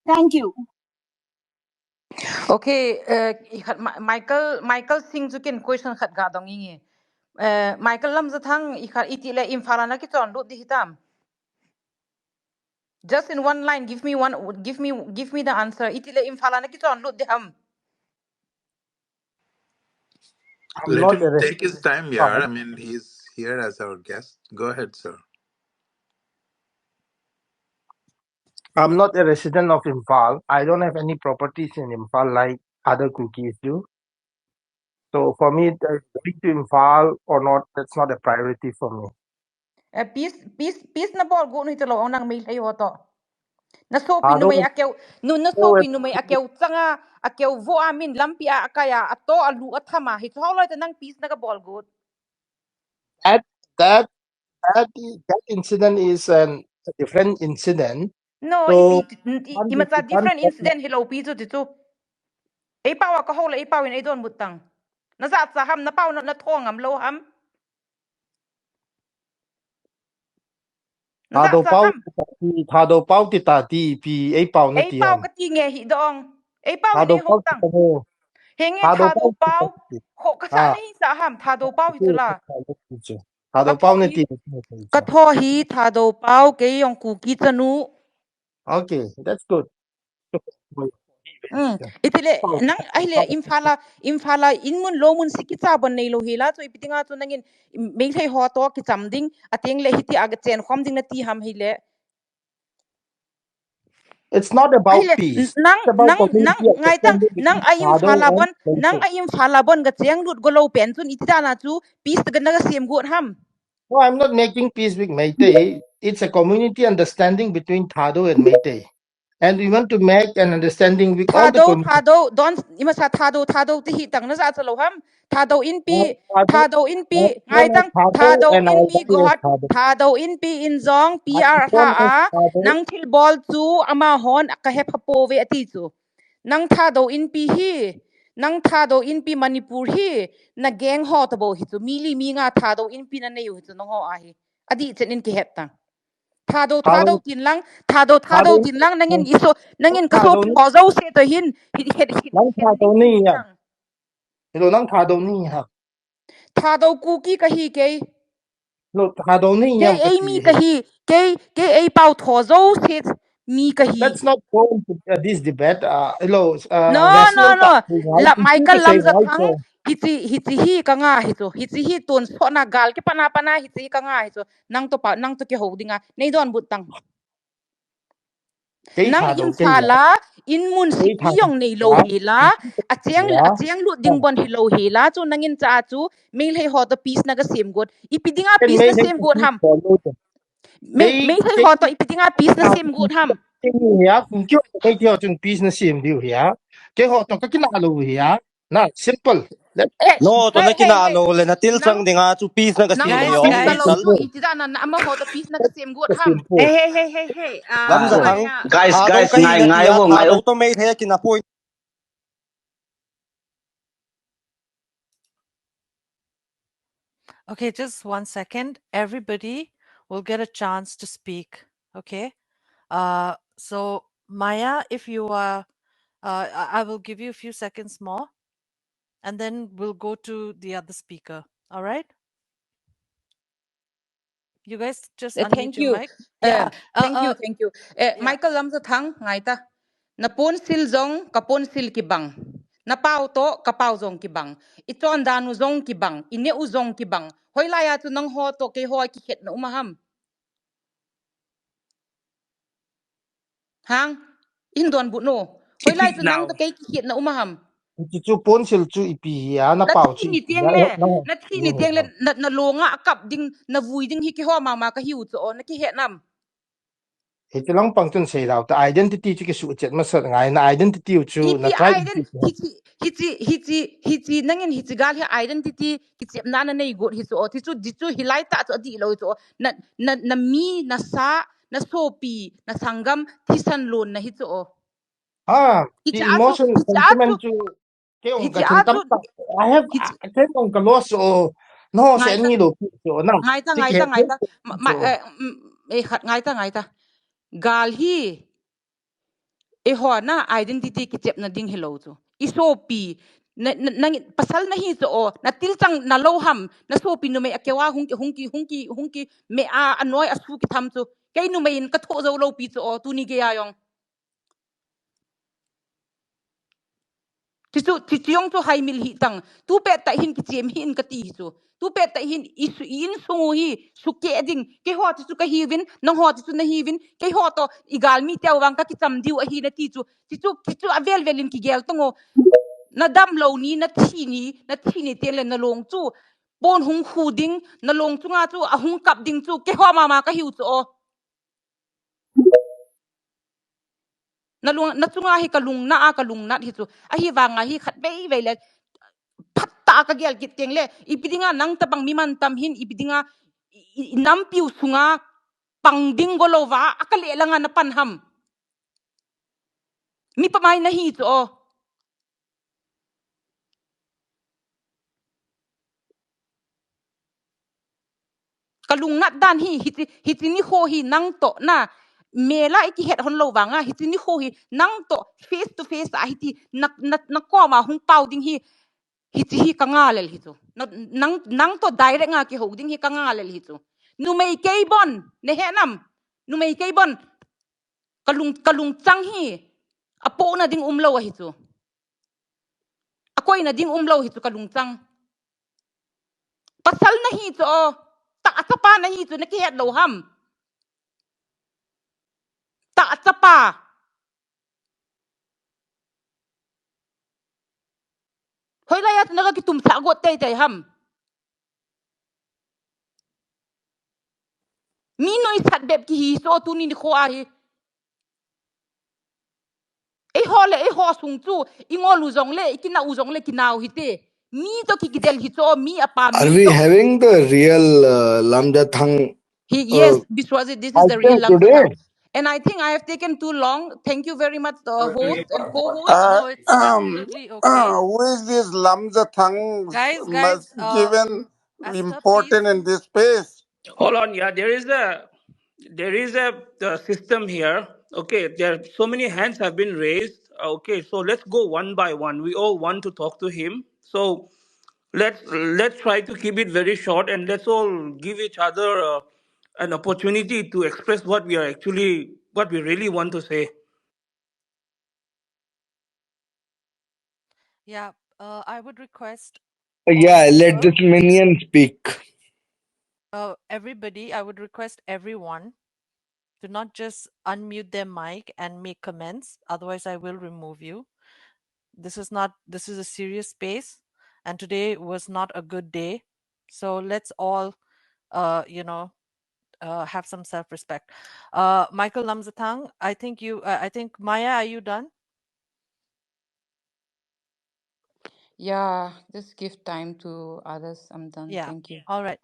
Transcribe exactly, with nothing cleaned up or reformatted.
Thank you. Okay, uh, i khat Ma- Michael Michael Singh chu ken question khat ga dong inge. Uh, Michael Lamjathang, i khat iti le Imphal a na kichon lut di hitam. Just in one line, give me one, give me, give me the answer. Iti le Imphal a na kichon lut di ham. I'm Let not him a take his resident. Time, yeah. I mean, he's here as our guest. Go ahead, sir. I'm not a resident of Imphal. I don't have any properties in Imphal like other Kukis do. So for me, the going to Imphal or not, that's not a priority for me. Eh, peace, peace, peace na bol got nu hi talo ong nang Meitei ho to. Na sopi numei a keu, nu na sopi numei a keu changa, a keu vo a min lampi a akai a, a to a lu a thama hi chu ho loi ta nang peace na ka bol got. That that that i- that incident is an, a different incident. No, So, i, i, i, i macha different incident hi lo pi chu ti chu. Ei pau a ka ho le ei pau in ei don but tang. Na za cha ham, na pau na, na thong am lo ham. Na za Thadou cha pau ham. Thadou pau ti ta ti pi ei pau na Ei ti pau ham. Ka ti nge hi dong. Ei pau na Thadou ei ho pau tang. Ti ta. Henge Thadou Thadou pau pau. Ho ka sa nei sa ham Thadou pau hi chu la. Thadou pau na ti. Ka tho hi Thadou pau kei ong Kuki chanu. Okay, that's good. Mm. Itile nang ahile Imphal a Imphal a in mun lo mun si kicha bon nei lo hi la chu ipi dinga chu nangin Meitei ho to kicham ding ateng le hiti a ga chen khom ding na ti ham hile. It's not about peace. Nang nang nang ngai tang nang a Imphal a bon nang a Imphal a bon ga cheng lut go lo pen chun iti dana chu peace ga na ga sem got ham. No, I'm not making peace with Meitei. It's a community understanding between Thadou and Meitei. And we want to make an understanding with all the Thadou, Thadou, don ima sa Thadou, Thadou ti hi tang na za cha lo ham. Thadou Inpi, Thadou Inpi, ngai tang Thadou Inpi, Gohat, Thadou Inpi in jong P R ha a nang thil bol chu ama hon ka he pha po ve ati chu. Nang Thadou Inpi hi, nang Thadou Inpi Manipur hi, na gang ho ta bo hi chu. Mi li mi nga Thadou Inpi na nei u hi chu nang ho a hi. Adi chen in ki het tang. Thadou Thadou tin lang, Thadou Thadou tin lang nangin iso nangin ka so pin ho jo se to hin hi het hi. Nang Thadou ni ya. Hello, nang Thadou ni ha. Thadou Kuki ka hi kei. Hello, Thadou ni ya. Kei ei mi ka hi, kei kei ei pau tho jo se mi ka hi. Let's not go into uh, this debate. Uh, hello, uh, no, no, no. La Michael Lamjathang. Hichi hichi hi ka nga hi chu. Hichi hi tun so na gal ki pana pana hichi ka nga hi chu. Nang to pa nang to ki ho dinga. Nei don but tang. Nang Imphal a in mun si pi ong nei lo hi la. A cheng a cheng lut ding bon hi lo hi la chu nangin cha chu Meitei ho to peace na ga sem got. Ipi dinga peace na sem got ham. Meitei ho to ipi dinga peace na sem got ham. Ya, kung kyo Meitei ho chun peace na sem diu ya. Kei ho to ka kina lo ya. Na simple. No, to na kina lo le na til chang dinga chu peace na ga sem diu. Iti da na ama ho to peace na ga sem got ham. Hey hey hey hey hey. Lamjathang. Guys, guys, ngai ngai wo ngai. To Meitei kina point. Okay, just one second. Everybody will get a chance to speak. Okay. Uh, so Maya, if you are, uh, I will give you a few seconds more, and then we'll go to the other speaker. All right. You guys just uh, thank you. Mic. Yeah. Uh, thank uh, you, thank you. Uh, yeah. Michael Lamjathang, ngai ta. Na ponsil jong, ka ponsil kibang. Na pau to, ka pau jong kibang. I chon dan u jong kibang. I ne u jong kibang. Hoilai a chu nang ho to kei ho kikhet na um a ham. Hang, in don but no. Hoilai chu nang to kei kikhet na um a ham. Hichi chu ponsil chu ipi hi a na pau chu. Na thi ni tiang le, na thi ni tiang le, na, na longa a kap ding, na vui ding hi kiho mama ka hiu chu o, na kihe nam. Hichi lang pang chun sei lau ta identity chu kisuh chet masat ngai na identity chu na try. Hichi, hichi, hichi, hichi, nangin hichi gal hi identity kichep na na nei got hi chu o, ti chu, di chu hi lai ta chu adi lo chu o. Na, na, na mi, na sa, na sopi, na sanggam, thisan lon na hi chu o. Ah, the emotion, sentiment chu. Kei ong ka chun tam tak. I have, kei ong ka loss o. No, se ni lo pi o na. Ngai ta, ngai ta, ngai ta. Ma, eh, khat ngai ta, ngai ta. Gal hi. Eiho na identity kichepna ding hilou chu. I sopi, na, na, na, pasal nahi chu o, na tilchang nalou ham, na sopi numei a kewa hung ki, hung ki, hung ki, hung ki, me a, anoi a su kitham chu. Kei numei in ka tho jou lou pi chu o, tuni gei a jong. Ti chu, ti chu jong chu haimil hi tang. Tu pet ta hin kichem hi in kati hi chu. Tu pet ta hin i su, i insung u hi, sukeh ding. Keiho ti chu kahiuvin, nangho ti chu nahiuvin. Keiho toh, i galmi teu vang kakicham diu ahi nati chu. Ti chu, ti chu avel vel in kigel tang o. Na damlou ni, na thi ni, na thi ni teng le na long chu. Pon hung khu ding, na long chunga chu, ahung kap ding chu. Keiho mama kahiu chu o. Na lung, na chunga hi kalung na a, kalung nat hi chu. Ahivanga hi khatvei vei le phat ta kagel kit teng le. Ipi dinga nang tabang mi mantam hin, ipi dinga i, i, i nampiu sunga pang ding golou va, a kale langa na pan ham. Mi pamai nahi chu o. Kalung nat dan hi, hichi, hichi nikho hi nang toh na, mela i kihet hon lou vanga, hichi nikho hi nang toh face to face a hiti, na, na, na koma hung pau ding hi, hichi hi ka ngalel hi chu. Na, nang, nang toh direct nga kihou ding hi ka ngalel hi chu. Numei kei bon, na he nam, numei kei bon, kalung, kalung chang hi, apohna ding umlou ahi chu. Akoina ding umlou hi chu kalung chang. Pasal nahi chu o, ta chapa nahi chu na kihet lou ham. Ta chapa. Hoilai a chu na ka kitum sa got tei tei ham. Mi noi sat bep kihi so tuni nikho a hi. Eiho le, eiho sung chu, i ngol u jong le, i kina u jong le, kinau hite. Mi toh ki kidel hi chu, mi apa, mi Are we toh. Having the real, uh, Lamjathang? He, yes, uh, Biswajit, this is I the real think today. Lamjathang. And I think I have taken too long. Thank you very much, the host and co-host. Uh, No, it's um, absolutely okay. Uh, who is this Lamjathang Guys, guys, must uh, given Esther, important please. In this space? Hold on, yeah, there is a, there is a, uh, system here. Okay, there, so many hands have been raised. Okay, so let's go one by one. We all want to talk to him. So let's, let's try to keep it very short and let's all give each other, uh, an opportunity to express what we are actually, what we really want to say. Yeah, uh, I would request Yeah, let also, this minion speak. Uh, everybody, I would request everyone to not just unmute their mic and make comments, otherwise I will remove you. This is not, this is a serious space, and today was not a good day. So let's all, uh, you know, uh, have some self-respect. Uh, Michael Lamjathang, I think you, uh, I think, Maya, are you done? Yeah, just give time to others. I'm done. Yeah. Thank you. All right.